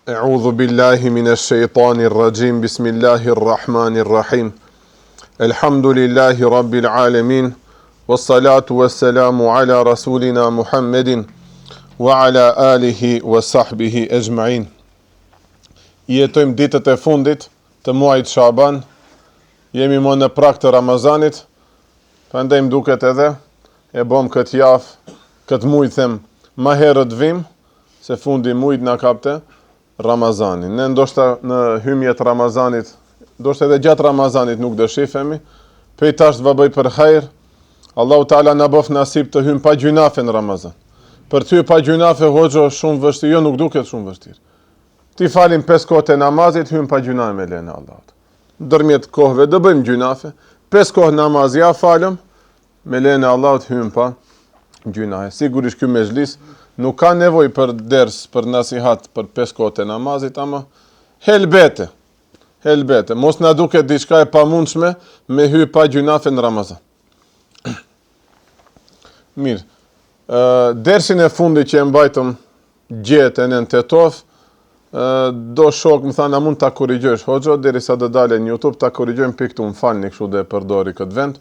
Eudhu billahi mine shejtani rraxhim, bismillahi rrahmani rrahim. Elhamdulillahi rabbil alemin, wa salatu wa salamu ala rasulina Muhammedin, wa ala alihi wa sahbihi exhmain. Jetojmë ditët e fundit të muajit Shaban, jemi më në prag të Ramazanit, prandaj më duket edhe e bom këtë javë, këtë muj them, ma herët vim, se fundi i mujit na kapte Ramazani. Ne ndoshta në hymje të Ramazanit, ndoshta edhe gjatë Ramazanit nuk do shifemi, prej tash t'va bëj për hajr, Allahu Teala na bëft nasip të hym pa gjynafe në Ramazan. Për ty pa gjynafe hoxhë shumë vështirë, jo nuk duket shumë vështirë. T'i falim pesë kohët e namazit, hym pa gjynafe me lejen e Allahut. Ndërmjet kohëve do bëjmë gjynafe, pesë kohë namaz ja falëm, Me lejen e Allahut hymë pa gjynahe. Sigurisht ky mexhlis nuk ka nevojë për ders, për nasihat, për pesë kohët e namazit, ama helbete, helbete, mos na duket diçka e pamundshme me hy pa gjynafe në Ramazan. Mirë, dersin e fundit që e mbajtëm gjetë në Tetovë, do shok më thanë a mund ta korrigjojsh hoxho derisa do dalë në YouTube ta korrigjojmë pikë këtu më falni kështu do e përdori këtë vend.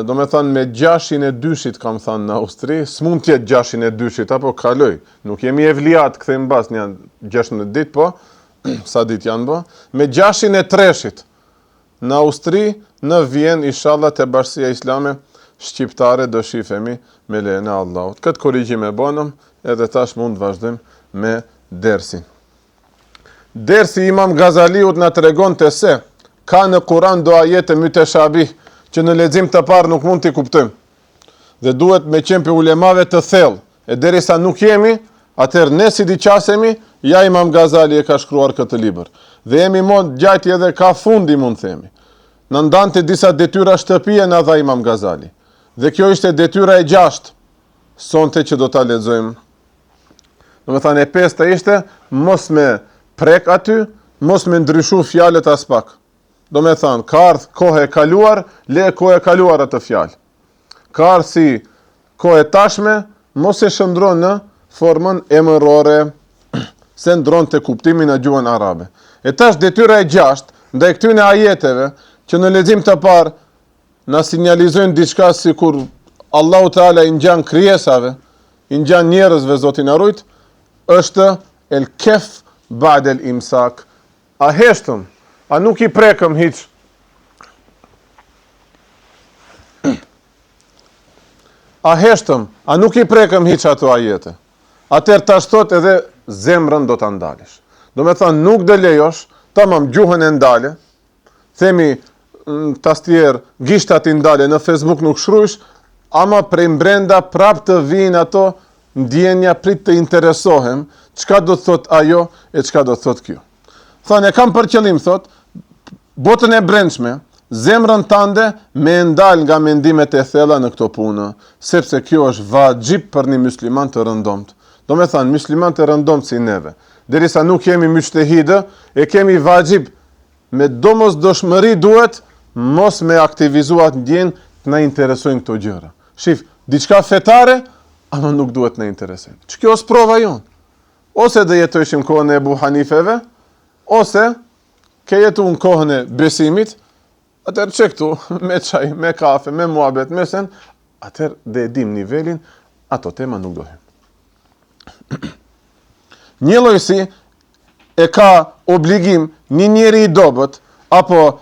Do me thanë me gjashin e dyshit kam thanë në Austri, s'mund të jetë gjashin e dyshit apo kaloj. Nuk jemi evliat, kthejmë mbas një 16 ditë po, sa ditë janë bo. Me gjashin e treshit Në Austri, në Vjenë, ishalla te Bashkësia Islame Shqiptare do shifemi me lejen e Allahut. Këtë korrigjim e bonëm edhe tash mund të vazhdojmë me dersin. Dersi i Imam Gazaliut na tregonte se ka në Kur'an do ajete myteshabih që në lexim të parë nuk mund t'i kuptojmë. Dhe duhet me qenë prej ulemave të thellë E derisa nuk jemi, atëherë ne si t'i qasemi, ja Imam Gazali e ka shkruar këtë libër. Dhe jemi mo gjajti edhe ka fundi mund themi. Na ndante disa detyra shtëpie na dha Imam Gazali. Dhe kjo ishte detyra e gjashtë, sonte që do ta lexojmë. Domethanë e pesta ishte, mos me prek aty, mos me ndryshu fjalët aspak. Domethanë, ka ardhë kohë e kaluar, le kohë e kaluar atë fjalë. Ka ardhë si kohë e tashme, mos e shndërro në formën emërore, se ndronte kuptimin në gjuhën arabe. E tash detyra e gjashtë, ndaj këtyne ajeteve, që në lexim të parë, na sinjalizojnë diçka sikur Allahu Teala i ngjan krijesave, i ngjan njerëzve Zoti na rujt, është el kef ba'd el imsak. A heshtëm? A nuk i prekëm hiç? A heshtëm? A nuk i prekëm hiç ato ajete? Atëherë tash thot edhe zemrën do ta ndalësh. Domethanë nuk do lejosh, tamam gjuhën e ndale, themi në tastier, gishtat i ndale, në Facebook nuk shkrujsh, ama prej mbrenda prap të vijnë ato ndjenja prit të interesohem, çka do të thot ajo e çka do të thot kjo. Thanë, e kam për qëllim, thot, botën e brendshme, zemrën tande me e ndal nga mendimet e thella në këto punë, sepse kjo është vaxhib për një musliman të rëndomtë. Domethanë, musliman të rëndomtë si neve. Derisa nuk jemi myxhtehidë, e kemi vaxhib Me domosdoshmëri duhet mos me aktivizu atë ndjenjë të na interesojnë këto gjëra. Shif, diçka fetare, ama nuk duhet të na interesojnë. Që kjo është prova jonë. Ose do jetojshim kohën e Ebu Hanifeve, ose ke jetu në kohën e besimit, atëherë që këtu, me çaj, me kafe, me muhabet, me sen, atëherë dhe e dim nivelin, ato tema nuk do hymë. Njëlloj si e ka obligim një njeri i dobët apo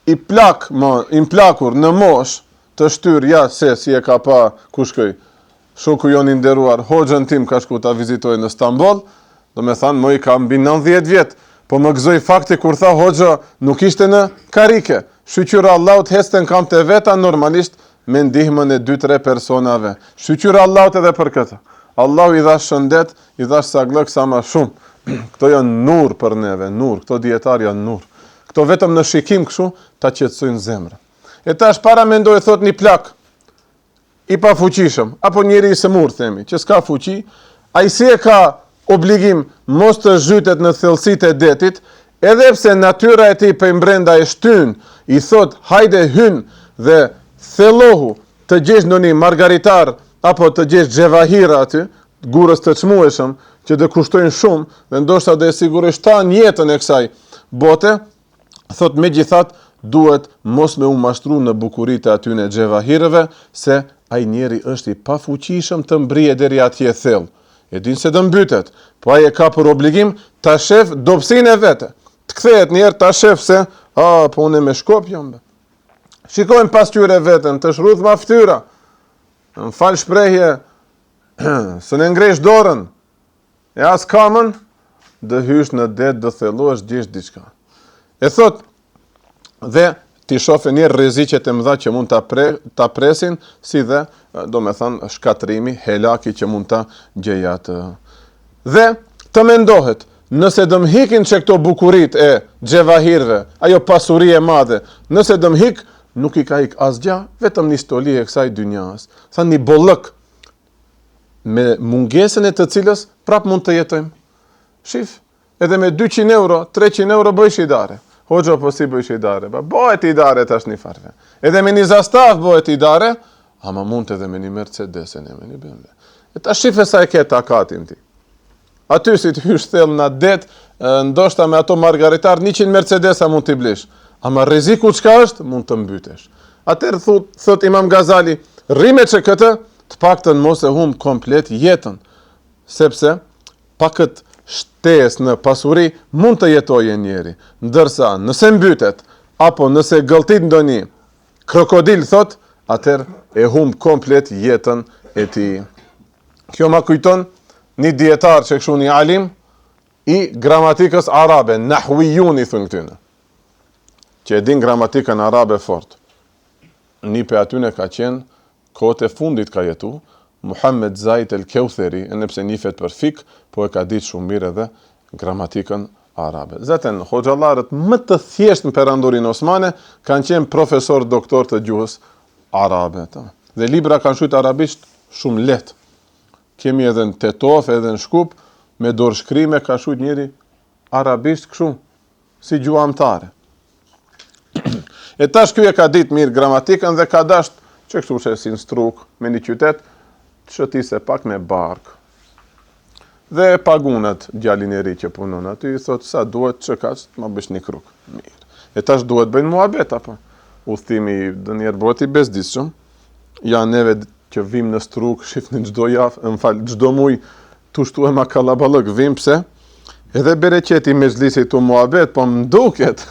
i plak më i mplakur në moshë të shtyrë ja se si e ka pa ku shkoi shoku jonë i nderuar hoxhën tim ka shku ta vizitojë në Stamboll domethanë më i ka mbi 90 vjet po më gëzoi fakti kur tha hoxha nuk ishte në karike shyqyr Allahut hecte në kamët e veta normalisht me ndihmën e 2-3 personave shyqyr Allahut edhe për këtë Allahu i dha shëndet I dhashtë sagllëk sa ma shumë. Këto janë nur për neve, nur, këto dijetarë janë nur. Këto vetëm në shikim kështu ta qetësojnë zemrën. E tash paramendo thot një plak i pafuqishëm apo njeri i sëmurë themi, që s'ka fuqi, ai si e ka obligim mos të zhytet në thellësitë e detit, edhe pse natyra e tij prej mbrenda e shtyn, i thot hajde hyn dhe thellohu të gjesh ndonjë margaritar apo të gjesh xhevahira aty, gurës të çmueshëm, që do kushtojnë shumë dhe ndoshta do e sigurojsh tanë jetën e kësaj bote, thot megjithatë duhet mos me u mashtru në bukuritë e atyne xhevahirëve, se ai njeri është i pafuqishëm të mbrije deri atje thellë. E din se do mbytet, po ai e ka për obligim ta shef dobësinë e vet. Të kthehet një herë ta shef se, a, po unë me shkop jam. Shikojmë pasqyre veten, të shrudh ma fytyra. Më fal shprehje, s'un e ngresh dorën, e as kamën, do hysh në det, do thellohesh gjesh diçka. E thot, dhe t'i shofe një rreziqet e mëdha që mund ta pre, ta presin, si dhe, domethënë, shkatrimi, helaki që mund ta gjejë atë. Dhe të mendohet, nëse do më hikin që këto bukurit e xhevahirve, ajo pasuri e madhe, nëse do më hik, nuk i ka hik asgja, vetëm një stoli e kësaj dynjas. Tha një bollëk, me mungesën e të cilës prap mund të jetojmë. Shif, edhe me 200 euro, 300 euro bëjsh idare. Hoxho, po si bëjsh idare? Ba, bëhet idare tash një farë. Edhe me një Zastavë bëhet idare, ama mund edhe me një Mercedes e me një BMW. E ta shife sa e ke takatin ti. Aty si të hysh thellë në det, ndoshta me ato margaritar 100 Mercedesa mund t'i blish. Ama rreziku çka është, mund të mbytesh. Atëherë thot, thot Imam Gazali, rri me që këtë, të paktën mos e humb komplet jetën, sepse pa këtë shtesë në pasuri mund të jetojë njeri, ndërsa nëse mbytet apo nëse gëlltit ndonjë krokodil thot, atëherë e humb komplet jetën e tij. Kjo ma kujton një dijetar që kështu një alim i gramatikës arabe, nahwijun i thonë këtyne, që e din gramatikën arabe fort. Një prej atyne ka qenë, kohët e fundit ka jetu, Muhammed Zaid el Keutheri, edhe pse njifet për fikh, po e ka ditë shumë mirë edhe gramatikën arabe. Zaten, hoxhallarët më të thjeshtë në perandorinë osmane kanë qenë profesor doktor të gjuhës arabe. Dhe libra kanë shkrujt arabisht shumë lehtë. Kemi edhe në Tetovë, edhe në Shkup, me dorëshkrime ka shkrujt njeri arabisht kështu, si gjuhë amtare. E tash ky e ka ditë mirë gramatikën dhe ka dasht që kështu që si në Strugë, me një qytet, të shëtise pak me barkë. Dhe e pagun atë djalin e ri që punon aty, i thot sa duhet që ka të ma bësh një kruk. Mirë. E tash duhet bëjnë muhabet, apo? Udhëtimi ndonjëherë bëhet i bezdisshëm. Ja neve që vim në Strugë, shifni çdo javë, më fal, çdo muj, tu shtu e ma kallaballëk, vim pse? Edhe bereqeti i mexhlisit tu muhabet, po më duket,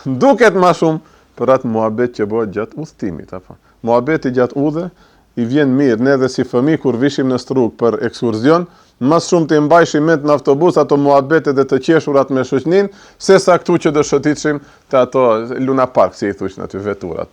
më duket ma shumë për atë muhabet që bëhet gjatë udhëtimit, apo? Muhabeti gjatë udhe, i vjen mirë, ne edhe si fëmijë kur vishim në Strugë për ekskurzion, ma shumë t'i mbajshim mend në autobus ato muhabetet dhe të qeshurat me shoqninë, sesa këtu që do shëtitshim te ato Luna Park, si i thushin aty veturat,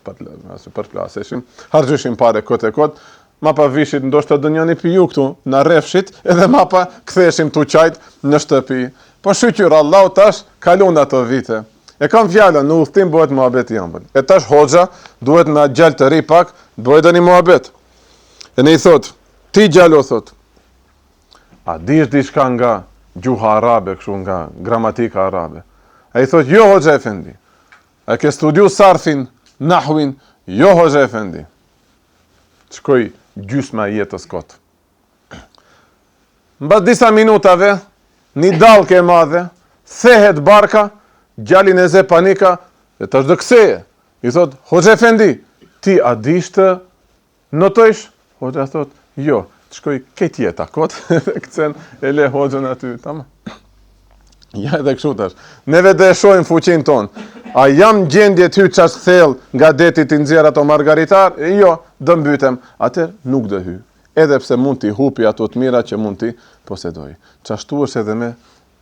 përplaseshim, harxhojshim pare kot e kot, mapa vishit ndoshta ndonjëni pi ju këtu, na rrefshit, edhe mapa ktheheshim tu qajt në shtëpi. Po shyqyr Allahu tash kalun ato vite. E kam fjalën, në udhëtim bëhet muhabet i ëmbël. E tash hoxha duhet me atë djalë të ri pak, bëhet edhe një muhabet. E ne i thot, ti djalo thot, a dish diçka nga gjuha arabe, kështu nga gramatika arabe? Ai thot, jo hoxha efendi. A ke studiu sarfin, nahwin? Jo hoxha efendi. Shkoi gjysma e jetës kot. Mbas disa minutave, një dallgë e madhe, thehet barka, djalin e ze panika, dhe tash do ktheje. I thot, hoxha efendi, ti a dish të notojsh? Hoxha thot, jo, të shkoi krejt jeta kot, dhe kcen e le hoxhën aty, tamam. Ja edhe kështu tash. Neve do e shohim fuqinë tonë. A jam në gjendje të hyj qaq thellë nga deti t'i nxjerr ato margaritar? Jo, do mbytem. Atëherë nuk do hyj. Edhe pse mund t'i hupi ato të mira që mund t'i posedoj. Qashtu është edhe me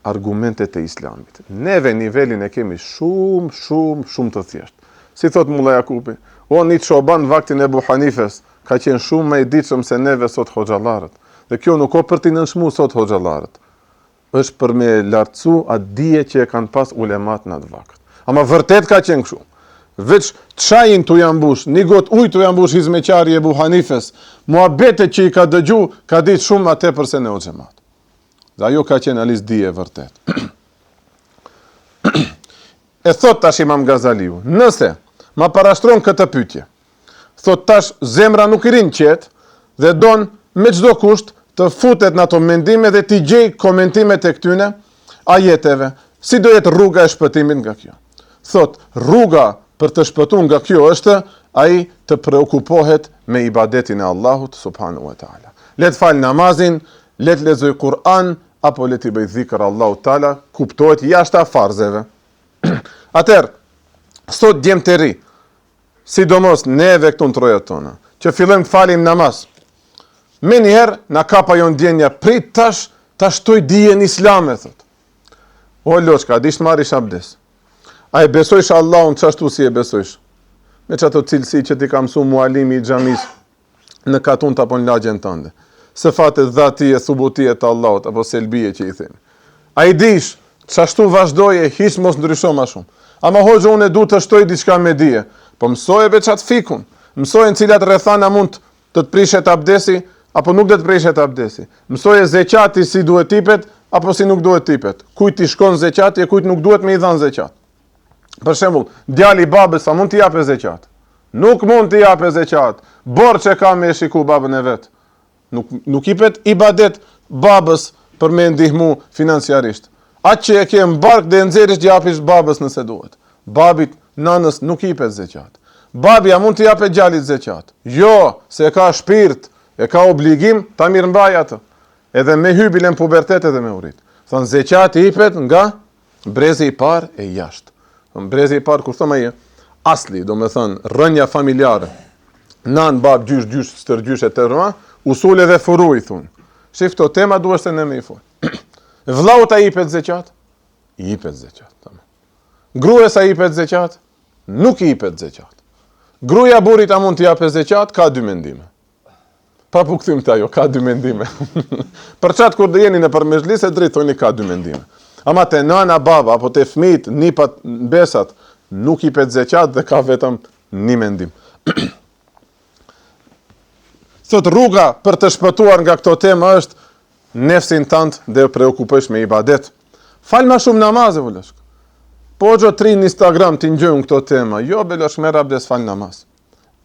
argumentet e Islamit. Neve nivelin e kemi shumë, shumë, shumë të thjeshtë. Si thot Mulla Jakupi, o një çoban vaktin e Ebu Hanifes, ka qenë shumë më i ditshëm se neve sot hoxhallarët. Dhe kjo nuk o për t'i nënçmu sot hoxhallarët. është për me lartësu atë dije që e kanë pas ulemat në atë vakt. Ama vërtet ka qenë kështu. Veç çajin tu ja mbush, një gotë ujë tu ja mbush hizmeqari Ebu Hanifes, muhabetet që i ka dëgju, ka ditë shumë ma tepër se ne o xhemat. Dhe ajo ka qenë alis dije vërtet. e thot tash Imam Gazaliu, nëse ma parashtron këtë pyetje, Thot tash zemra nuk i rrin qetë dhe don me çdo kusht të futet në ato mendime dhe t'i gjejë komentimet e këtyne ajeteve. Si do jetë rruga e shpëtimit nga kjo? Thotë, rruga për të shpëtu nga kjo është ai të preokupohet me ibadetin e Allahut subhanahu wa taala. Le të falë namazin, le të lexojë Kur'an apo le t'i bëjë dhikr Allahut taala, kuptohet jashtë farzeve. Atëherë, sot djem të ri, sidomos neve këtu në trojet tona, që fillojmë të falim namaz, menjëherë na kap ajo ndjenja, prit tash, ta shtoj dijen islame, thot. O loçka, a dish të marrish abdes? A e besojsh Allahun qashtu si e besojsh? Me qato cilësi që t'i ka mësu mualimi i xhamisë në katund apo në lagjen tënde. Sifatet dhatije, thubutije të Allahut, apo selbije që i themi. A i dish, qashtu vazhdoje, hiç mos ndrysho ma shumë. Ama hoxhë, unë e du të shtoj diçka me dije. Po mësoje be qatë fikhun. Mësoje në cilat rrethana mund të të prishet abdesi, apo nuk do të prishet abdesi. Mësoje zeqati si duhet t'ipet, apo si nuk duhet t'ipet. Kujt i shkon zeqati e kujt nuk duhet me i dhanë zeqat. Për shembull, djali i babës a mund t'i jape zeqat? Nuk mund t'i jape zeqat. Borxh e ka me e shiku babën e vet. Nuk, nuk ipet ibadet babës për me ndihmu financiarisht. Atë që e ke në bark dhe e nxjerrish t'japish babës nëse duhet. Babit, nanës nuk ipet zeqat. Babi a mund t'i jape djalit zeqat? Jo, se e ka shpirt, e ka obligim ta mirëmbaj atë. Edhe me hy bile në pubertet edhe me u rrit. Thonë zeqat ipet nga Brezi i parë e jashtë. Thonë, brezi i parë, kur thom ai, asli, domethënë, rrënja familjare, nanë, babë, gjysh, gjysh, stërgjysh e tërma, usule dhe furu i thonë. Shif këto tema duhet se ne me i fol. Vllaut a ipet zeqat? I ipet zeqat. Tamam. Grues a ipet zeqat? Nuk i ipet zeqat. Gruja burrit a mund t'i jape zeqat? Ka dy mendime. Prapë u kthym te ajo, ka dy mendime. Për qatë kur do jeni nëpër mexhlise, drejt thoni ka dy mendime. Ama te nana, baba, apo te fmijt, nipat, mbesat, nuk ipet zeqat dhe ka vetëm një mendim. Thot rruga për të shpëtuar nga këto tema është nefsin tand dhe preokupojsh me ibadet. Fal ma shumë namaze, vëllashk. Po hoxhë të rri në Instagram t'i ngjojmë këto tema. Jo, be loshk, merr abdes, fal namaz.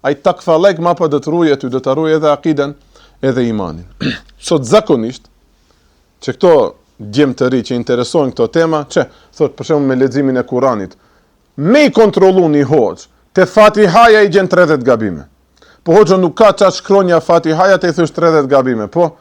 Ai takvallëk ma po do të rujë ty, do të rujë edhe akiden, edhe imanin. Sot zakonisht, që këto djem të ri që interesohen këto tema, që, thot për shembull me leximin e Kuranit, me i kontrollu një hoxhë, te Fatihaja i gjen 30 gabime. Po hoxhë nuk ka qaq shkronja Fatihaja të i thush 30 gabime, po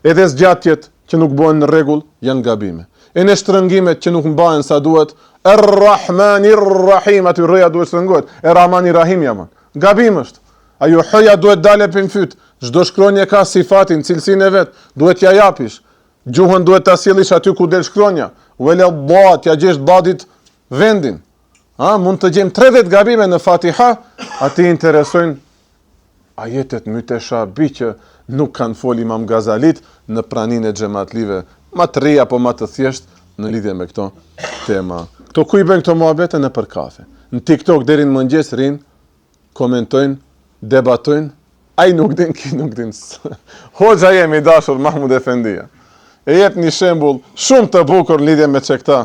edhe zgjatjet që nuk bëhen në rregull janë gabime. E në shtrëngimet që nuk mbahen sa duhet, Er-Rahmanir-Rahim, aty rrëja duhet shtrëngohet, Er-Rahmanir-Rahim ja bën. Gabim është. Ajo hëja duhet dale prej n'fyt. Çdo shkronjë ka sifatin, cilësinë e vet, duhet t'ja japish. Gjuhën duhet ta sjellish aty ku del shkronja. Wala dha, t'ja gjesh dadit vendin. A, mund të gjejmë 30 gabime në Fatiha, atij i interesojnë Ajetet myteshabih që nuk kanë fol Imam Gazalit në praninë e xhematlive ma të ri apo ma të thjeshtë në lidhje me këto tema. Këto ku i bëjnë këto muhabete nëpër kafe. Në TikTok deri në mëngjes rrinë, komentojnë, debatojnë, ai nuk din, ky nuk din. Hoxha jem i dashur Mahmud Efendia. E jep një shembull shumë të bukur në lidhje me që këta.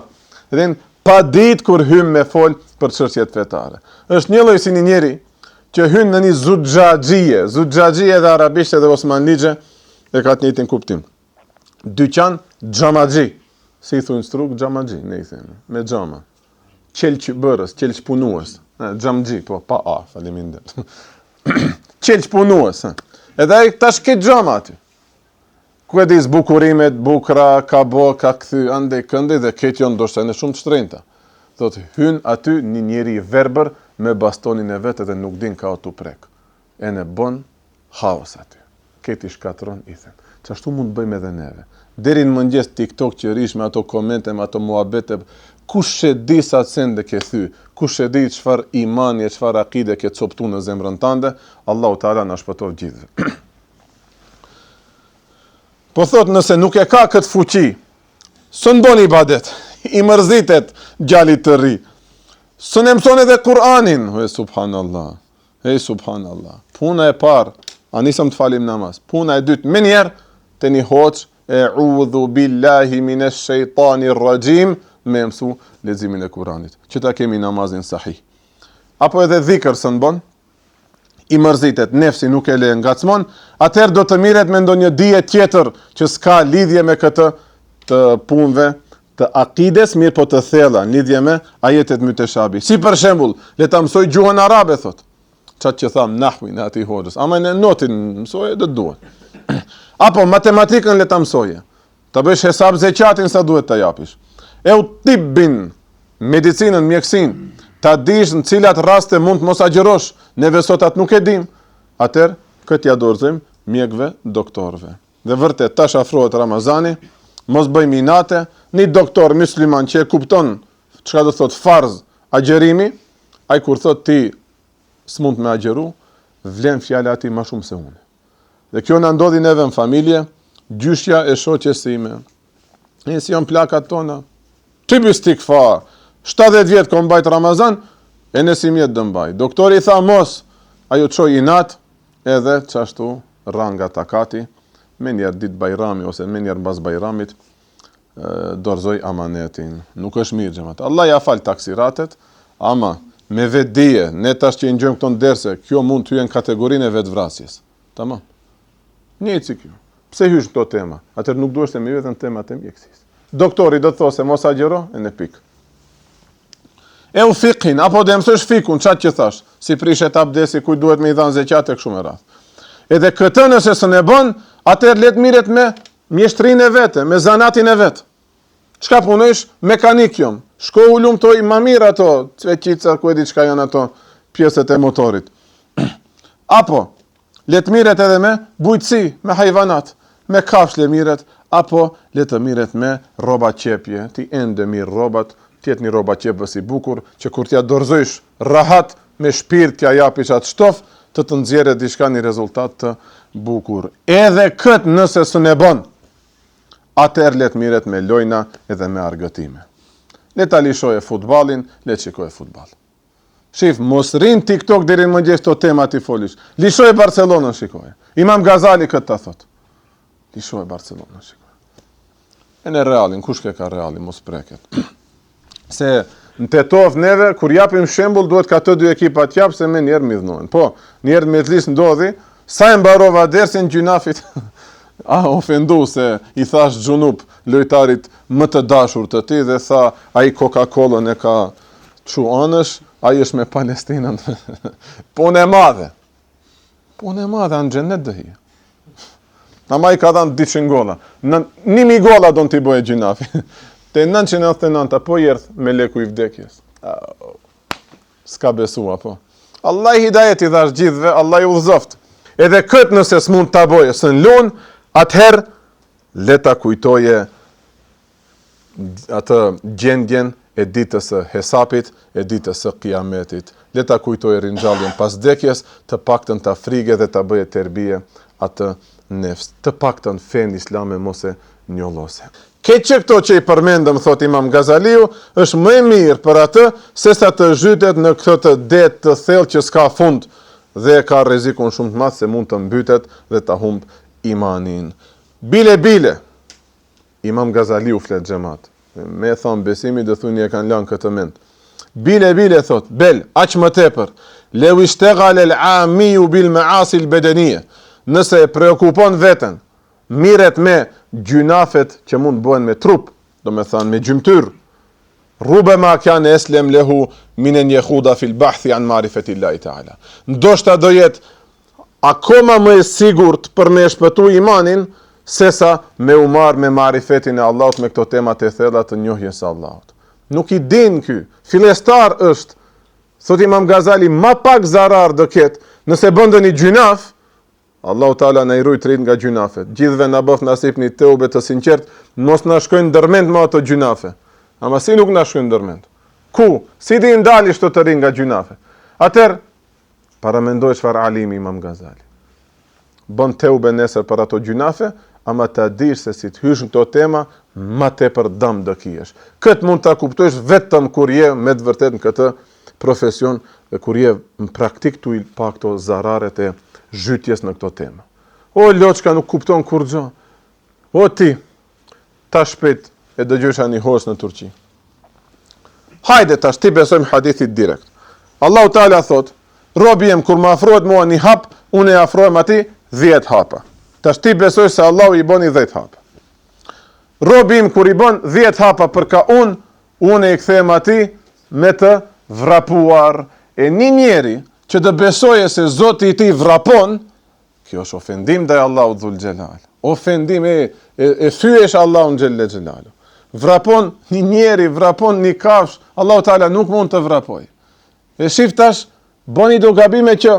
Rrinë pa ditë kur hym me fol për çështjet fetare. Është njëlloj si një njeri që hyn në një zuxhaxhije, zuxhaxhije edhe arabisht edhe osmanligje e ka të njëjtin kuptim. Dyqan xhamaxhi, si i thonë n'Strugë xhamaxhi, ne i themi, me xhama. Qelq bërës, qelq punues, xhamxhi, po pa a, faleminderit. qelq punues, edhe ai tash ke xhama aty. Ku e di zbukurimet, bukra, ka bo, ka kthy, andej këndej dhe krejt janë ndoshta edhe shumë të shtrenjta. Thotë, hyn aty një njeri i verbër me bastonin e vet edhe nuk din ka o tu prek. Ene bon haos aty. Krejt i shkatërron i then. Qashtu mund të bëjmë edhe neve. Deri në mëngjes TikTok që rrish me ato komente, me ato muhabete, kush e di sa sende ke thy, kush e di çfarë imani e çfarë akide ke coptu në zemrën tande, Allahu Teala na shpëtoftë gjithëve. Po thot nëse nuk e ka këtë fuqi, s'un bon ibadet, i mërzitet djalit të ri. S'un e mëson edhe Kur'anin, e subhanallah, e subhanallah. Puna e parë, a nisëm të falim namaz. Puna e dytë, menjëherë, te një hoxhë, eudhu billahi mine shejtani rraxhim, me mësu leximin e Kur'anit, që ta kemi namazin sahih. Apo edhe dhikër s'un bon, I mërzitet, nefsi nuk e le ngacmon, atëherë do të mirret me ndonjë dije tjetër që s'ka lidhje me këtë të punëve të akides, mirëpo të thella, në lidhje me ajetet myteshabih. Si për shembull, le ta mësoj gjuhën arabe, thot. Qatë që tham, nahvin e atij hoxhës. Ama në notin mësoje, do të duhet. Apo matematikën le ta mësoje. Ta bësh hesap zeqatin sa duhet ta japish. Eu tibbin, medicinën, mjekësinë, ta dish në cilat raste mund të mos agjërosh, neve sot atë nuk e dim. Atëherë, këtë ja dorëzojmë mjekëve, doktorëve. Dhe vërtet, tash afrohet Ramazani, mos bëjmë inate, një doktor musliman që e kupton çka do thotë farz agjërimi, ai kur thotë ti s'mund me agjëru, vlen fjala e tij më shumë se unë. Dhe kjo na ndodhi neve në familje, gjyshja e shoqes sime. Ne si janë plakat tona. Ty istigfar. 70 vjet kom mbajt Ramazan, e ne simjet do mbaj. Doktori i tha mos, ajo çoi inat, edhe qashtu ra nga takati, menjëherë ditë Bajrami ose menjëherë mbas Bajramit, dorëzoi amanetin. Nuk është mirë xhemat. Allah ja fal taksiratet, ama me vetëdije, ne tash që i ngjojmë këto derse, kjo mund të hyjë në kategorinë e vetëvrasjes. Tamam. Njëjtë si kjo. Pse hysh në këto tema? Atëherë nuk duhesh të me hy në temat e mjekësisë. Doktori do të thotë se mos agjëro, e në pikë. Eu fikhin, apo dhe mësosh fikhun, qatë që thash, si prishet abdesi, kujt duhet me i dhanë zeqat e kështu me radhë. Edhe këtë nëse s'un e bën, atëherë le të mirret me Mjeshtrinë e vet, me zanatin e vet. Çka punojsh? Mekanik jom. Shko hulumtoj ma mirë ato cveqica, ku e di çka janë ato pjesët e motorit. Apo, le të mirret edhe me bujqësi, me hajvanat, me kafshë le mirret, apo le të mirret me rrobaqepje, t'i endë mirë rrobat, të jetë një rrobaqepës i bukur, që kur t'ia dorëzojsh rahat me shpirt t'ia japish atë shtof, të të nxjerrë diçka një rezultat të bukur. Edhe këtë nëse s'un e bën, atëherë le të mirret me lojna edhe me argëtime. Le ta lëshojë futbollin, le të shikojë futboll. Shif, mos rri në TikTok deri në mëngjes këto tema t'i folish. Lëshoje Barcelonën shikoje. Imam Gazali këtë ta thot. Lëshoje Barcelonën shikoje. E në Realin, kush ke ka Realin, mos preket. Se në Tetovë neve, kur japim shembull, duhet ka të dy ekipat jap, se menjëherë m'idhnohen. Po, njëherë në mexhlis ndodhi, sa e mbarova dersin gjynafit, a ofendu se i thash xhunup lojtarit më të dashur të tij dhe tha ai Coca-Colën e ka çu anësh, ai është me Palestinën. Punë e madhe. Punë e madhe, a në xhennet do hije. Ama i ka dhanë 200 gola. Në, 1000 gola don t'i bëje gjynafi. Te 999, po i erdh meleku i vdekjes. S'ka besua, po. Allah hidajet i dhashtë gjithve, Allah i udhëzoft. Edhe këtë nëse s'mund ta bëje, s'un lun, atëherë le ta kujtoje atë gjendjen e ditës së hesapit, e ditës së kiametit. Le ta kujtojë ringjalljen pas vdekjes, të paktën ta frige dhe ta bëjë terbije atë nefs. Të paktën fenë islame mos e njollose. Krejt që këto që i përmendëm, thotë Imam Gazaliu, është më e mirë për atë sesa të zhytet në këtë det të thellë që s'ka fund dhe ka rrezikun shumë të madh se mund të mbytet dhe ta humb imanin. Bile bile, Imam Gazaliu flet xhemat. Me thon besimi do thuni e kanë lënë këtë mend. Bile bile thot, bel, aq më tepër. Leu ishtegale el amiju bil measi el bedenije. Nëse e preokupon veten, mirret me gjynafet që mund të bëhen me trup, do me thënë me gjymtyrë. Rubema kane eslem lehu min en jehuda fil bahthi an marifetillahi ta'ala. Ndoshta do jetë akoma më e sigurt për me e shpëtu imanin, sesa me u marrë me marifetin e Allahut me këto tema të thella të njohjes së Allahut. Nuk i din ky, fillestar është, thot Imam Gazali, ma pak zarar do ketë, nëse bën ndonjë gjynaf, Allahu Teala na i rujt të nga gjynafet. Gjithve na bëft nasip një teube të sinqert, mos na shkojnë ndërmend më ato gjynafe. Ama si nuk na shkojnë ndërmend? Ku? Si t'i ndalish të rinj nga gjynafe? Atëherë, Paramendoj çfarë alimi Imam Gazali. Bën teube nesër për ato gjynafe, ama ta dish se si të hysh në këto tema, ma tepër dëm do kijesh. Këtë mund ta kuptojsh vetëm kur je me të vërtetë në këtë profesion dhe kur je në praktik tu i pa këto zararet e zhytjes në këto tema. O loçka nuk kupton kurrgjë. O ti, Tash shpejt e dëgjojsha një hoxhë në Turqi. Hajde tash t'i besojmë hadithit direkt. Allahu Teala thot: Robi jem kur më afrohet mua një hap, unë i afrohem atij 10 hapa. Tash ti besoj se Allahu i bën 10 hapa. Robi im kur i bën 10 hapa për ka unë, unë i kthehem atij me të vrapuar. E një njeri që të besoje se Zoti i tij vrapon, kjo është ofendim ndaj Allahut dhul xhelal. Ofendim e e, e fyesh Allahun xhelle xhelalu. Vrapon një njeri, vrapon një kafsh, Allahu Teala nuk mund të vrapojë. E shif tash, bëni do gabime që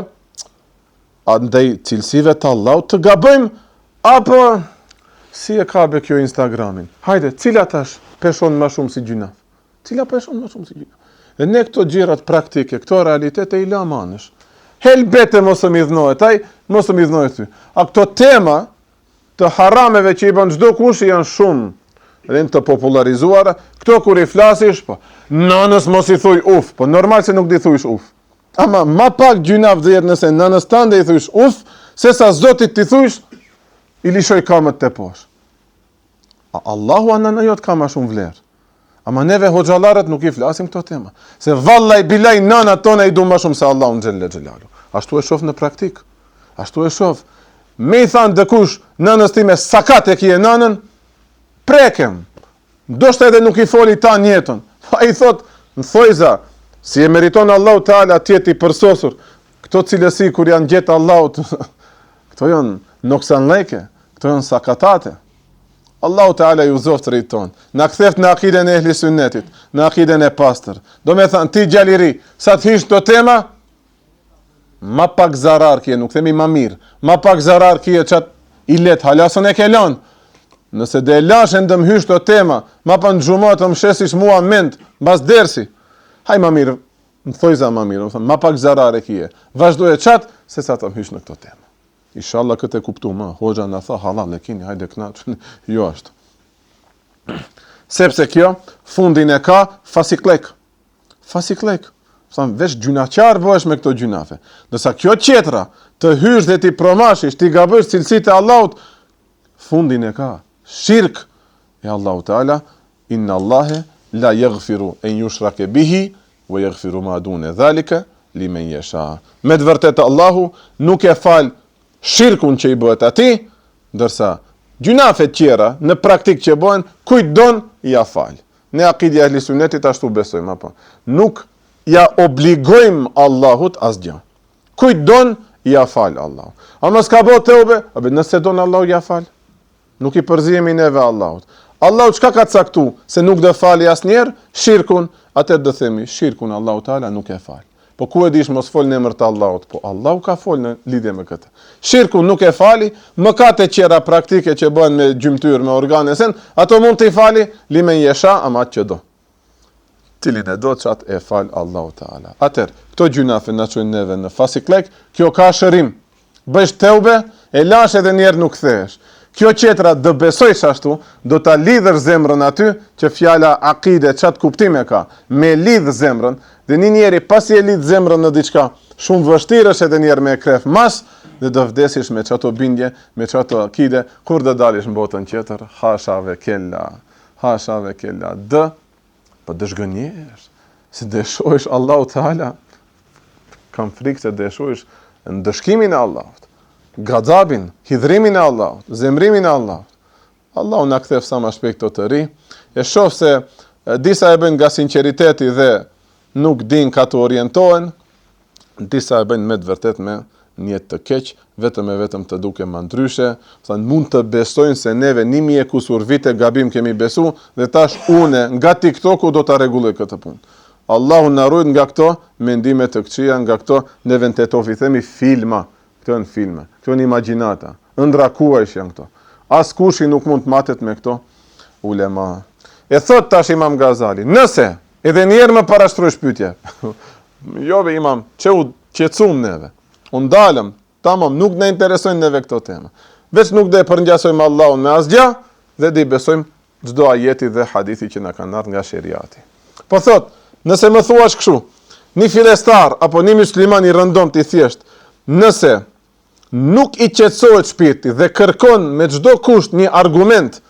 a ndaj cilësive të Allahut të gabojmë apo si e ka be kjo Instagramin? Hajde, cila tash peshon më shumë si gjynaf? Cila peshon më shumë si gjynaf? Dhe ne këto gjërat praktike, këto realitete i lamë anësh. Helbete mos të m'idhnohet ai, mos të m'idhnohet ty. A këto tema të harameve që i bën çdo kush janë shumë dhe të popullarizuara, këto kur i flasish, po, nanës mos i thuj uf, po normal se nuk di thujsh uf. Ama ma pak gjynaf do jetë nëse nanës tande i thujsh uf, se sa Zotit t'i thujsh, i lishoj kamët te poshtë. A Allahu a nana jot ka ma shumë vlerë? Ama neve hoxhallarët nuk i flasim këto tema. Se vallaj bilaj nanat tona i du ma shumë se Allahun xhelle xhelalu. Ashtu e shof në praktik. Ashtu e shof. Me i thanë dikush nanës time sakat e kije nanën, prekem. Ndoshta edhe nuk i foli tanë jetën. Pa i thot, në thojza, si e meriton Allahu Teala të jetë i përsosur. Këto cilësi kur janë gjetë Allahut, këto janë noksanlleke, këto janë sakatate. Allahu Teala i udhëzoft të rinjtë tonë. Na ktheft në akiden e ehli sunnetit, në akiden e pastër. Do me thanë, ti djalë i ri, sa të hish këto tema, ma pak zarar kje, nuk themi ma mirë, ma pak zarar kje qat ilet, hala s'un e ke lanë. Nëse dhe e lash e ndëm hysh këto tema, ma pa në xhuma të më shesish mua mend, mbas dersi, haj ma mirë, në thojza ma mirë, më thënë, ma pak zarar e kje, vazhdoje qat, se sa të më hysh në këto tema. Ishalla këtë e kuptum, a, hoxha na tha hallall e kini, hajde knaqë, jo ashtu. Sepse kjo, fundin e ka fasikllek. Fasikllek. Thamë, veç gjynahqar bëhesh me këto gjynafe. Ndërsa kjo tjetra, të hysh dhe t'i promashish, t'i gabësh cilësitë e Allahut, fundin e ka. Shirk e Allahu Teala, inna Allahe la yaghfiru en yushrake bihi wa yaghfiru ma dune dhalika limen yasha. Me të vërtetë Allahu nuk e fal shirkun që i bëhet atij, ndërsa gjynafet tjera në praktikë që bëhen, kujt don ja fal. Ne akidja e ehli sunnetit ashtu besojmë apo. Nuk ja obligojmë Allahut asgjë. Kujt don ja fal Allahu. Ama s'ka bo teube, abe nëse don Allahu ja fal. Nuk i përzihemi neve Allahut. Allahu çka ka caktu se nuk do fali asnjëherë shirkun, atëherë do themi shirkun Allahu Teala nuk e fal. Po ku e dish mos fol në emër të Allahut? Po Allahu ka fol në lidhje me këtë. Shirkun nuk e fali, mëkate tjera praktike që bëhen me gjymtyrë, me organe sen, ato mund t'i fali limen jesha, ama atë që do. Cilin e do qat e fal Allahu Teala. Atëherë, këto gjynafe na çojnë neve në fasikllek, kjo ka shërim. Bësh teube, e lash edhe një herë nuk kthehesh. Kjo tjetra do besojsh ashtu, do ta lidhësh zemrën aty, që fjala akide qat kuptim e ka, me lidh zemrën, dhe një njeri pasi e lidh zemrën në diçka, shumë vështirë është edhe një herë me e kref mas, dhe do vdesish me qato bindje, me qato akide, kur do dalish në botën tjetër, hasha ve kella. Hasha ve kella. Dë, po do zhgënjehesh, se do e shohësh Allahu Teala, kam frikë se do e shohësh ndëshkimin e Allahut, gadabin, hidhrimin e Allahut, zemrimin e Allahut. Allahu na ktheftë sa ma shpejt këto të ri, e shoh se disa e bëjnë nga sinqeriteti dhe nuk din ka të orientohen, Disa e bëjnë me të vërtetë me nijet të keq, vetëm e vetëm të duken ma ndryshe, thanë mund të besojnë se neve 1000 e kusur vite gabim kemi besu dhe tash une nga TikToku do ta rregulloj këtë punë. Allahu na rujt nga këto mendime të këqija, nga këto neve në Tetovë i themi filma, këto janë filma, këto janë imagjinata, ëndrra kuajsh janë këto. Askushi nuk mund të matet me këto ulema. E thot tash Imam Gazali, nëse edhe një herë më parashtrojsh pyetje, Jo be imam, që u qetësum neve. U ndalëm, tamam, nuk na interesojnë neve këto tema. Veç nuk do e përngjasojmë Allahun me asgjë dhe do i besojmë çdo ajeti dhe hadithi që na kanë ardhur nga sheriati. Po thot, nëse më thuash kështu, një fillestar apo një musliman i rëndomtë i thjesht, nëse nuk i qetësohet shpirti dhe kërkon me çdo kusht një argument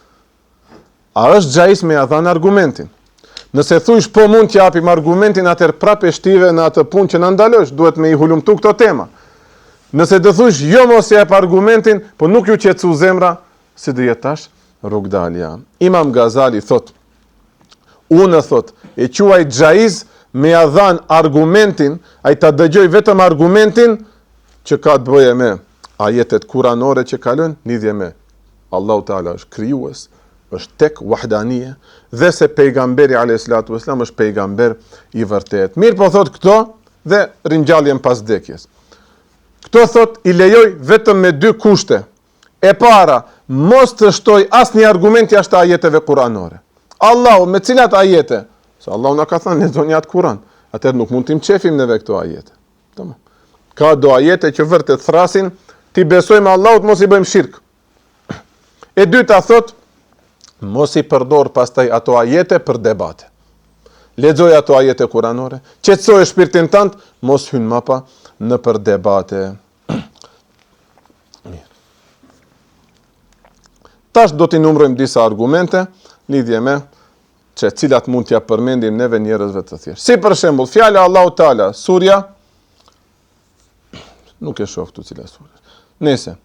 A është xhaiz me ja dhanë argumentin? Nëse thujsh po mund t'japim argumentin, atëherë prapë e shtive në atë punë që na ndalojsh, duhet me i hulumtu këto tema. Nëse do thujsh jo mos jep argumentin, po nuk ju qetësu zemra, si do jetë tash rrugdalja. Imam Gazali thot, unë thot, e quaj xhaiz me ja dhan argumentin, ai ta dëgjoj vetëm argumentin që ka të bëjë me ajetet kuranore që kalojnë, lidhje me Allahu Teala është krijues, është tek wahdanije dhe se pejgamberi alayhi salatu wasalam është pejgamber i vërtetë. Mirëpo thot këto dhe ringjalljen pas vdekjes. Këto thot i lejoj vetëm me dy kushte. E para, mos të shtoj asnjë argument jashtë ajeteve kuranore. Allahu me cilat ajete? Se Allahu na ka thënë lexoni atë Kuran. Atëherë nuk mund t'i mçefim neve këto ajete. Tamam. Ka do ajete që vërtet thrasin, t'i besojmë Allahut, mos i bëjmë shirk. E dyta thot, mos i përdor pastaj ato ajete për debate. Lexoj ato ajete kuranore, qetësoje shpirtin tënd, mos hyn mapa nëpër debate. Mirë. Tash do t'i numërojmë disa argumente lidhje me që cilat mund t'ja përmendim neve njerëzve të thjeshtë. Si për shembull, fjala Allahu Teala, surja nuk e shoh këtu cila sure. Nëse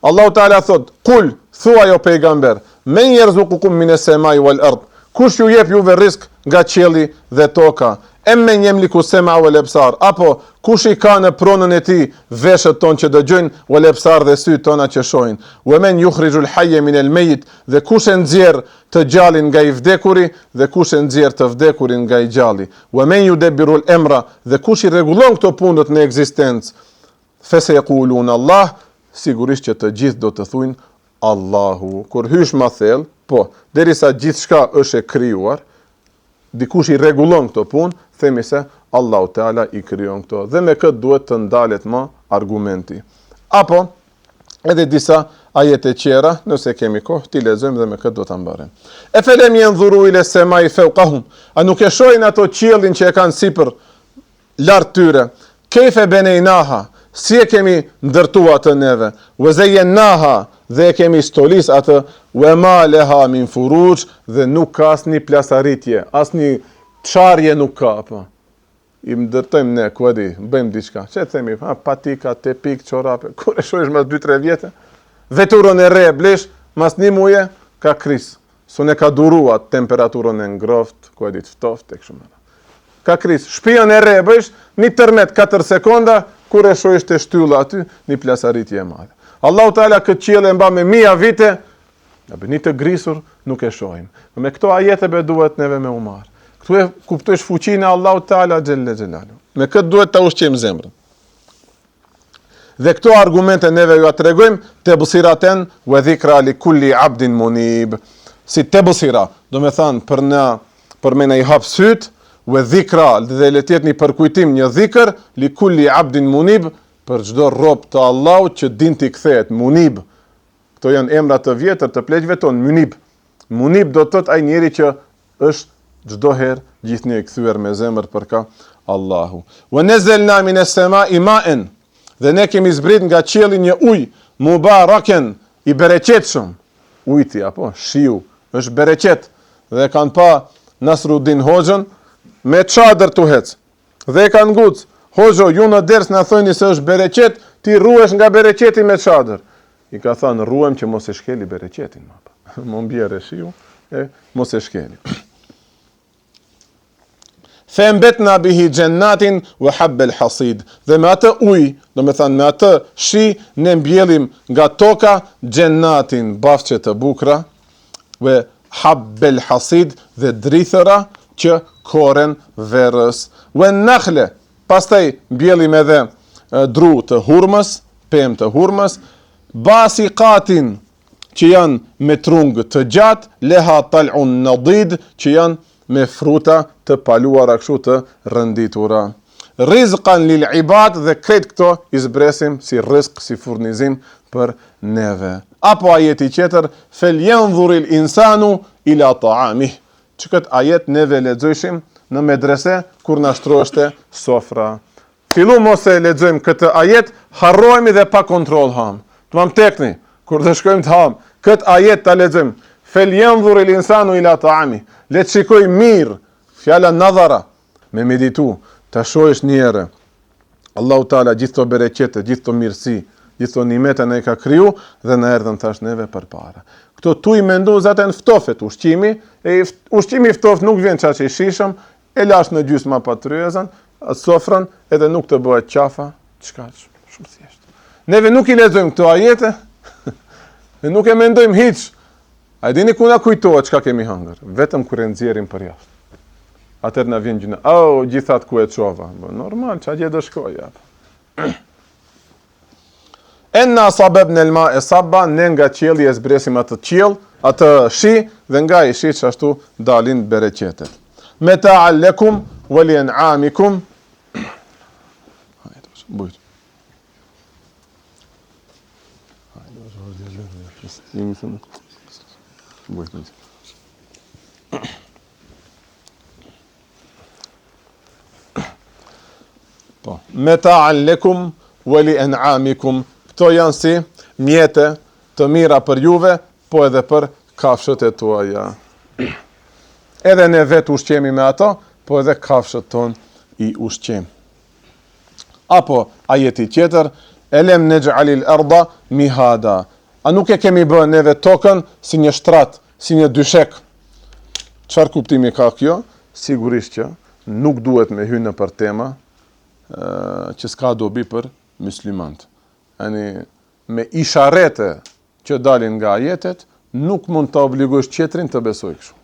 Allahu Teala thot, "Kul, thuaj o pejgamber, men jerzukukum mine semai wal ard." Kush ju jep juve rrisk nga qielli dhe toka? Em men jemliku sema wal absar. Apo kush i ka në pronën e tij veshët tonë që dëgjojnë, wal absar dhe sytë tona që shohin? Wa men yukhrijul hayya min al mayyit. Dhe kush e nxjerr të gjallin nga i vdekuri dhe kush e nxjerr të vdekurin nga i gjalli. Wa men yudabbirul emra dhe kush i rregullon këto punët në ekzistencë. Fesejekulun Allah, sigurisht që të gjithë do të thujnë Allahu. Kur hysh ma thellë, po, derisa gjithçka është e krijuar, dikush i rregullon këto punë, themi se Allahu Teala i krijon këto dhe me këtë duhet të ndalet më argumenti. Apo edhe disa ajete tjera, nëse kemi kohë, t'i lexojmë dhe me këtë do ta mbarojmë. Efelem jendhuru ile semai feukahum, a nuk e shohin ato qiellin që e kanë sipër lart tyre, kejfe benejnaha, si e kemi ndërtu atë neve, ve zejennaha, dhe e kemi stolis atë, ve ma leha min furuxh, dhe nuk ka asnjë plasaritje, asnjë çarje nuk ka, po. I ndërtojmë ne, ku e di, bëjmë diçka. Që themi, ha, patika, tepik, çorape, kur e shohësh mas 2-3 vjetë, veturën e re e blesh, mas një muje, ka kris. S'un e ka duru atë temperaturën e ngrohtë, ku e di të ftoftë, e kështu me Ka kris. Shpijën e re e bëjsh, një tërmet 4 sekonda, kur e shohësh te shtylla aty, një plasaritje e madhe. Allahu Teala këtë qiell e mba me mija vite, Apo një të grisur nuk e shohim. Po me këto ajete be duhet neve me u marr. Këtu e kuptojsh fuqinë e Allahut Teala xhelle xhelalu. Me këtë duhet ta ushqejmë zemrën. Dhe këto argumente neve jua tregojmë tebsiraten wa dhikra li kulli abdin munib. Si tebsira, domethanë për në për me na i hap syt, wa dhikra dhe le të jetë një përkujtim, një dhikr li kulli abdin munib për çdo rob të Allahut që din t'i kthehet munib. Këto janë emra të vjetër të pleqve tonë, Munib. Munib do të thotë ai njeri që është çdo herë gjithnjë i kthyer me zemër për ka Allahu. Wa nazzalna min as-sama'i ma'an. Dhe ne kemi zbrit nga qielli një ujë mubaraken i bereqetshëm. Ujti apo shiu është bereqet dhe kanë pa Nasruddin Hoxhën me çadër tu hec. Dhe e kanë nguc, Hoxho, ju në ders na thoni se është bereqet, ti rruhesh nga bereqeti me çadër. I ka thënë, rruhem që mos e shkeli bereqetin, ma. Mo bjerë shiu, e mos e shkeli. Fe embetna bihi xhennatin ve habbel hasid. Dhe me atë ujë, domethanë me atë shi, ne mbjellim nga toka xhennatin, bahçe të bukra, Ve habbel hasid dhe drithëra që korren verës. Ve nakhle, pastaj mbjellim edhe dru të hurmës, pemë të hurmës, basikatin që janë me trung të gjatë, leha tal'un nadid që janë me fruta të paluara kështu të rënditura. Rizqan lil ibad dhe krejt këto i zbresim si rrizk, si furnizim për neve. Apo ajeti tjetër, fel yanzuril insanu ila ta'amih. Që këtë ajet neve lexojshim në medrese kur na shtroheshte sofra. Fillu mos e lexojmë këtë ajet, harrohemi dhe pa kontroll ham. Të tekni, kur të shkojmë të ham, këtë ajet ta lexojmë. Fel yanzuril insanu ila ta'amih. Le të shikoj mirë. Fjala nadhara, me meditu, ta shohësh një herë. Allahu Teala gjithë këto bereqete, gjithë këto mirësi, gjithë këto nimete na i ka kriju dhe na erdhën tash neve përpara. Këto tuj mendu zaten ftofet ushqimi, e ushqimi i ftoft nuk vjen qaq i shijshëm, e lash në gjysma pa tryezën, sofrën, edhe nuk të bëhet qafa, çka shumë thjesht. Neve nuk i lexojmë këto ajete, ne nuk e mendojmë hiç. A e dini ku na kujtohet çka kemi hëngër? Vetëm kur e nxjerrim përjashta. Atëherë na vjen gjynah. Oh, gjithat ku e çova. Po normal, ça gjë do shkojë apo. Enna sababna al-ma'a sabba, ne nga qielli e zbresim atë qiell, atë shi dhe nga ai shi ashtu dalin bereqetet. Meta'an lakum wa li an'amikum. Hajde, bujt. Po. Meta'an lekum wa li an'amikum. Këto janë si mjete të mira për juve, po edhe për kafshët e tuaja. Edhe ne vetë ushqemi me ato, po edhe kafshët tonë i ushqejmë. Apo ajeti tjetër, Elem nexh'alil erda mihada. A nuk e kemi bë neve tokën si një shtrat, si një dyshek? Çfarë kuptimi ka kjo? Sigurisht që nuk duhet me hy nëpër tema që s'ka dobi për muslimant. Yani me isharete që dalin nga ajetet, nuk mund ta obligosh tjetrin të besojë kështu.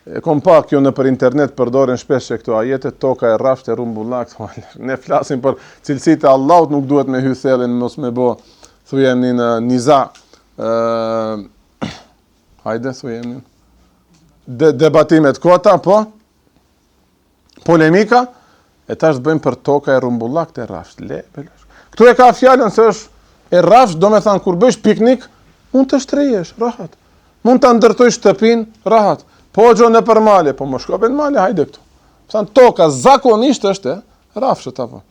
E kom pa kjo nëpër internet përdoren shpesh që këto ajete, toka e rrafshtë e rrumbullaktë, ne flasim për cilësitë e Allahut, nuk duhet me hy thellë, mos me bo, thujemni në niza, ë hajde, thujemni, de, debatimet kota, po, Polemika, e tash të bëjmë për toka e rrumbullaktë e rrafshtë. Le, belash. Këtu e ka fjalën se është e rrafshtë, domethanë, kur bësh piknik, mund të shtrihesh, rahat. Mund ta ndërtojsh shtëpinë, rahat. Po gjo nëpër male, po më shko në male, hajde këtu. Thanë, toka zakonisht është e rrafshët, apo.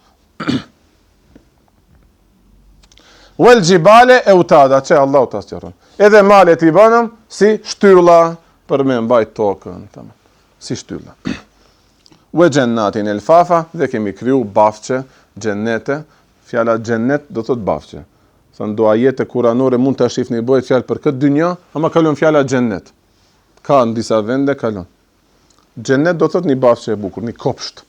Wel xhibale eutada, që Allahu ta sqaron. Edhe malet i bënëm si shtylla për me mbajt tokën. Tamam. Si shtylla. Wa jannatin elfafa dhe kemi kriju bafçe, xhennete, fjala xhennet do thot bafçe. Sa në do ajete kuranore mund ta shihni bëhet fjalë për këtë dynja, ama kalon fjala xhennet. Ka në disa vende kalon. Xhennet do thot një bafçe e bukur, një kopsht.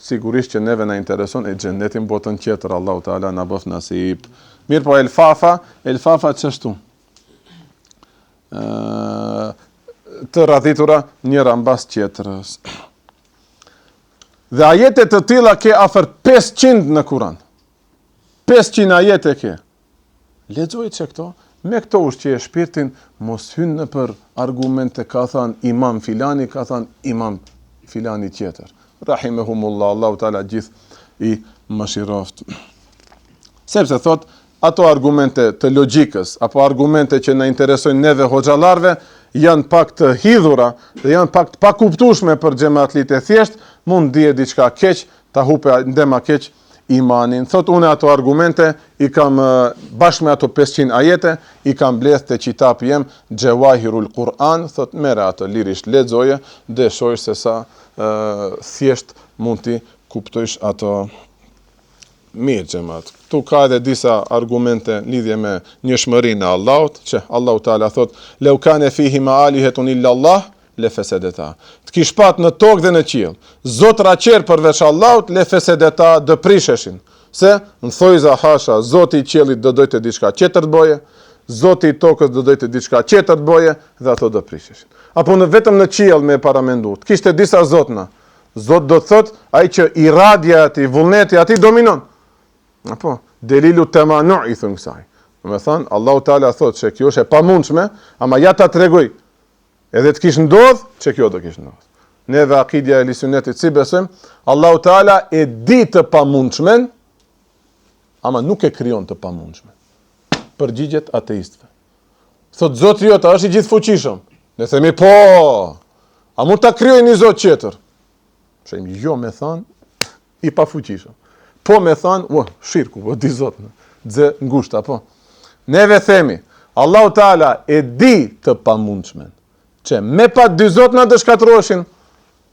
Sigurisht që neve na intereson e xhenneti në botën tjetër, Allahu Teala na bëft nasip. Mirëpo elfafa, elfafa çashtu. Të radhitura njëra mbas tjetrës. Dhe ajete të tilla ke afër 500 në Kur'an. 500 ajete ke. Lexoj që këto, me këto ushqeje shpirtin, mos hyn nëpër argumente ka thanë imam filani, ka thanë imam filani tjetër. Rahimehumullah, Allahu Teala gjithë i mëshiroftë. Sepse thot, ato argumente të logjikës, apo argumente që na interesojnë neve hoxhallarëve, janë pak të hidhura dhe janë pak të pakuptueshme për xhematlit e thjesht, mund dije diçka keq, ta hupe ndema keq imanin. Thot unë ato argumente i kam bashkë me ato 500 ajete, i kam mbledh te qitapi jem Xhevahirul Kur'an, thot merre atë lirisht lexoje dhe shohësh se sa thjesht mund t'i kuptojsh ato Mirë xhemat, këtu ka edhe disa argumente në lidhje me njëshmërinë e Allahut, që Allahu Teala thotë: "Lau kana fihima alihatun illa Allah, le fesedeta." Të kish pat në tokë dhe në qiell, zotra tjerë përveç Allahut, le fesedeta, do prisheshin. Se në thojza hasha, Zoti i qiellit do dojte diçka tjetër të boje, Zoti i tokës do dojte diçka tjetër të boje dhe ato do prisheshin. Apo në vetëm në qiell me paramendu, të kishte disa zotna, Zot do të thotë ai që iradja e atij, vullneti i atij dominon. Apo, delilu temanu i thonë kësaj. Domethanë, Allahu Teala thotë që kjo është e pamundshme, ama ja ta tregoj. Edhe të kish ndodh, që kjo do kish ndodh. Neve akidja e ehli sunetit si besojmë, Allahu Teala e di të pamundshmen, ama nuk e krijon të pamundshmen. Përgjigjet ateistëve. Thot Zoti jot, a është i gjithëfuqishëm? Ne themi po. A mund ta krijojë një Zot tjetër? Themi jo me thon i pafuqishëm. Po me thon, ua, shirku, po di Zot. Xhe ngushta, po. Neve themi, Allahu Teala e di të pamundshmen. Që me pa dy zotna do shkatërroheshin.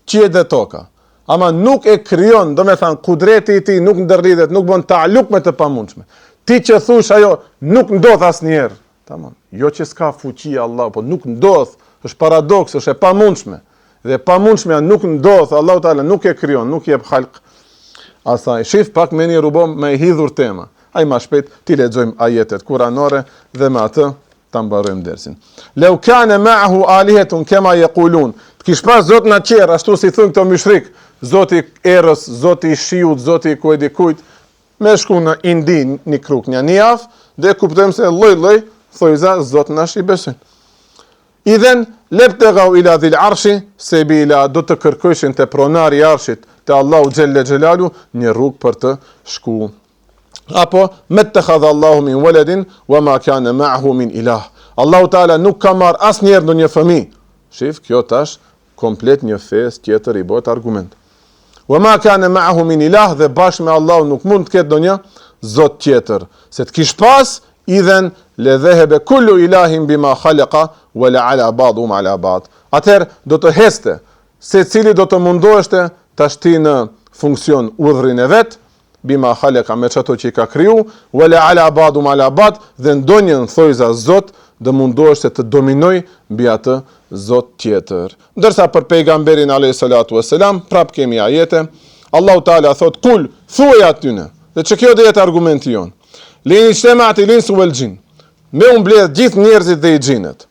Qiejt dhe toka. Ama nuk e krijon, domethanë, kudreti i tij nuk ndërlidhet, nuk bën ta'aluk me të pamundshme. Ti që thush ajo nuk ndodh asnjëherë. Tamam. Jo që s'ka fuqi Allah, po nuk ndodh, është paradoks, është e pamundshme. Dhe e pamundshmja nuk ndodh, Allahu Teala nuk e krijon, nuk jep halk asaj. Shif pak me një rubom me hidhur tema. Ai ma shpejt t'i lexojmë ajetet kuranore dhe me atë ta mbarojmë dersin. Leu kane ma'ahu alihetun kema jekulun. Të kish pas zotna tjerë, ashtu si thonë këto myshrik, zoti erës, zoti shiut, zoti ku e di kujt, me shku në Indi një kruk një një javë, dhe kuptojmë se lloj-lloj, thojza, zotnash i besojnë. Idhen, lebtegau ila dhil arshi, sebila do të kërkojshin te pronari i arshit, te Allahu xhelle xhelalu, një rrugë për të shku. Apo, mettehadha Allahu min waladin, wa ma kane ma'ahu min ilah. Allahu Teala nuk ka marrë asnjëherë ndonjë fëmi. Shif, kjo tash, komplet një fesë tjetër i bëhet argument. Wa ma kane ma'ahu min ilah dhe bashkë me Allahu nuk mund të ketë ndonjë zot tjetër. Se të kish pas, idhen le dhehebe kullu ilahin bima khalaqa wa la ala ba'dhum ala ba'd. Atëherë do të hecte, secili do të mundoheshte ta shti në funksion urdhrin e vet, bima khalaqa me çato që i ka kriju, wa la ala ba'dhum ala ba'd dhe ndonjë në thojza zot do mundoheshte të dominoj mbi atë zot tjetër. Ndërsa për pejgamberin alayhi salatu vesselam prap kemi ajete, Allahu Teala thot kul thuaj atyne. Dhe që kjo do jetë argumenti jon. Le in ixhtematil insu wal xhin. Me u mbledh gjithë njerëzit dhe i xhinët.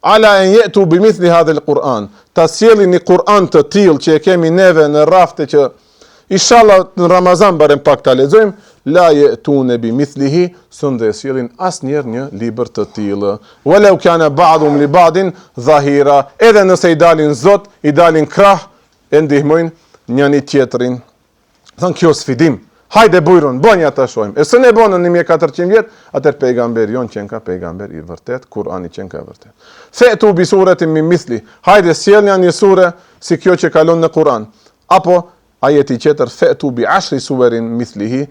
Ala en jetu bi mithli hadhel Kur'an, ta sjellin një Kur'an të tillë që e kemi neve në rafte që inshallah në Ramazan barem pak ta lexojmë, la jetune bi mithlihi, s'un e sjellin asnjëherë një libër të tillë. Walau kana ba'dhum li ba'din dhahira, edhe nëse i dalin zot, i dalin krah, e ndihmojnë njëri tjetrin. Thon kjo sfidim. Hajde bujrun, bënja ta shohim. E s'e bonën 1400 vjet, atëherë pejgamberi jon qenka pejgamber i vërtet, Kur'ani qenka i vërtet. Fetu bi suretin min mithli. Hajde sjellja një sure si kjo që kalon në Kur'an. Apo ajeti tjetër fetu bi ashri suwerin mithlihi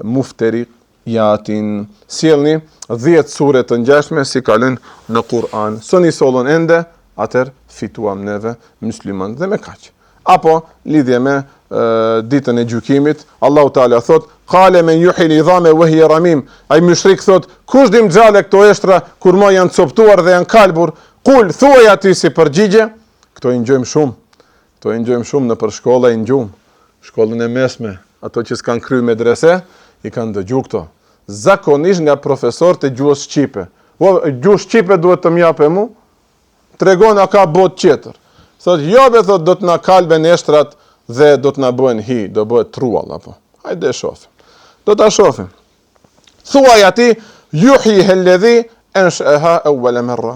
muftarijatin. Sjellni 10 sure të ngjashme si kalojnë në Kur'an. S'un i sollën ende, atëherë fituam neve musliman dhe me kaq. Apo lidhje me e, ditën e gjykimit, Allahu Teala thot: "Kale men yuhil idhame wa hiya ramim." Ai mushrik thot: "Kush do m'ngjalle këto eshtra kur ma janë coptuar dhe janë kalbur?" Kul, thuaj aty si përgjigje, këto i ngjojmë shumë. Këto i ngjojmë shumë nëpër shkolla i ngjum. Shkollën e mesme, ato që s'kan kry medrese, i kanë dëgju këto. Zakonisht nga profesorët e gjuhës shqipe. Po, gjuhë shqipe duhet të m'jape mu, Tregon a ka botë tjetër. Thot, jo be, thot, do të na kalben eshtrat dhe do të na bëhen hi, do bëhet truall, apo. Hajde e shofim. Do ta shofim. Thuaj ati, juhjiha ledhi, ensheha evvele merra.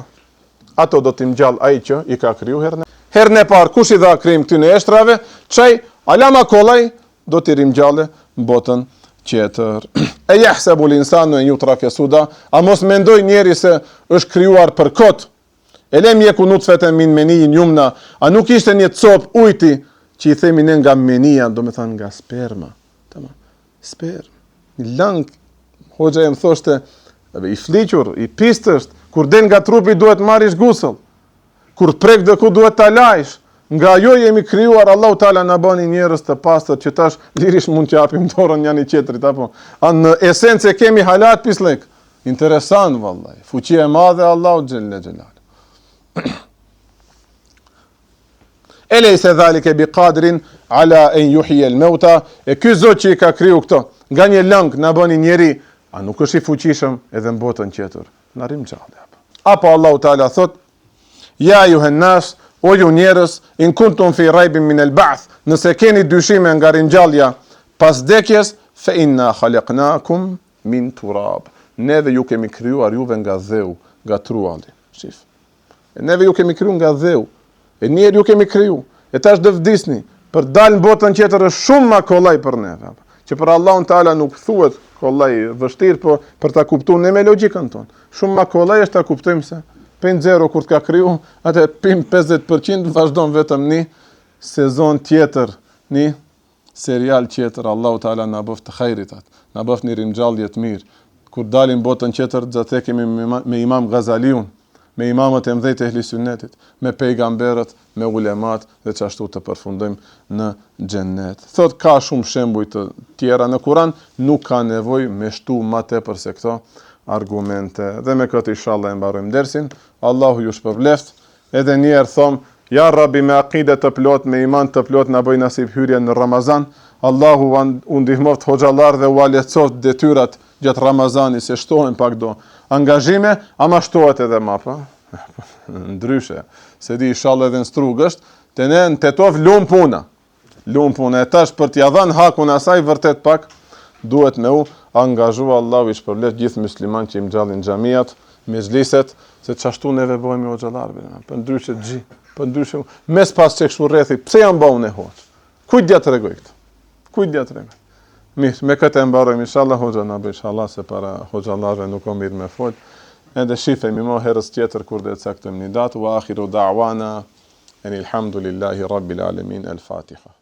Ato do t'i ngjall ai që i ka kriju herën. Herën e parë, kush i dha krijim këtyne eshtrave, qaj, ala ma kollaj, do t'i ringjalle në botën tjetër. E jahsebu l'insanu en jutrake suda, a mos mendoi njeri se është krijuar për kot? Elem jeku nutfeten min menijin jumna, a nuk ishte një copë ujti që i themi ne nga menia, domethanë nga sperma. Tamam. Spermë. Një lëng, hoxha jem thoshte, i fliqur, i pistë është, kur del nga trupi duhet marrish gusëll. Kur të prek dëku duhet ta lajsh. Nga ajo jemi krijuar, Allahu Teala na bani njerëz të pastër që tash lirisht mund të japim dorën njani tjetrit apo. A në esencë e kemi hala at pisllëk. Interesant vallai. Fuqia e madhe Allahu xhelle xhelal. Elejse dhalike bi kadirin ala en juhjijel meuta, e ky zot që i ka kriju këto, nga një lëng na bëni njeri, a nuk është i fuqishëm edhe në botën tjetër. Na ringjalli apo. Apo Allahu Teala thot: Ja ejuhen nas, o ju njerëz, in kuntum fi rajbin min el ba'th, nëse keni dyshime nga ringjallja pas vdekjes, fe inna khalaqnakum min turab. Neve ju kemi krijuar juve nga dheu, nga trualli. Shif. E neve ju kemi kriju nga dheu. E njëherë ju kemi kriju. E tash do vdisni. Për dalë në botën tjetër është shumë ma kollaj për neve. Që për Allahun Teala nuk thuhet kollaj vështirë, po për ta kuptuar ne me logjikën tonë. Shumë ma kollaj është ta kuptojmë se prej zero kur të ka kriju, atë pin 50% vazhdon vetëm një sezon tjetër, një serial tjetër, Allahu Teala na bëftë hajrit atë, na bëftë një ringjallje të mirë. Kur dalim botën tjetër, do të kemi me Imam Gazaliun. me imamët e mdhej të ehli synnetit, me pejgamberët, me ulemat dhe qashtu të përfundojmë në xhennet. Thot ka shumë shembuj të tjera në Kur'an, nuk ka nevojë me shtu ma tepër se këto argumente. Dhe me këtë inshallah e mbarojmë dersin. Allahu ju shpërbleft. Edhe një herë thom, ja Rabbi me akide të plot, me iman të plot na bëj nasip hyrjen në Ramazan. Allahu u ndihmoft hoxhallarëve ua lehtësoft detyrat gjatë Ramazanit se shtohen pak do angazhime, ama shtohet edhe ma, po. Ndryshe, se di inshallah edhe në Strugë është, te ne në Tetovë lum puna. Lum puna e tash për t'ia dhënë hakun asaj vërtet pak duhet me u angazhu Allahu i shpërbleft gjithë musliman që i ngjallin xhamiat, mexhliset, se qashtu neve bëhemi hoxhallar, për ndryshe xhi, për ndryshe mes pas që kështu rrethi, pse jam bë unë hoxhë? Kujt t'ia tregoj këtë? Kujt t'ia tregoj? Mirë, me këtë e mbarojmë inshallah hoxha na bëj inshallah se para hoxhallarëve nuk o mirë me fol. Edhe shifemi më herës tjetër kur do të caktojmë një datë. Wa akhiru da'wana enil hamdulillahi rabbil alamin. El Fatiha.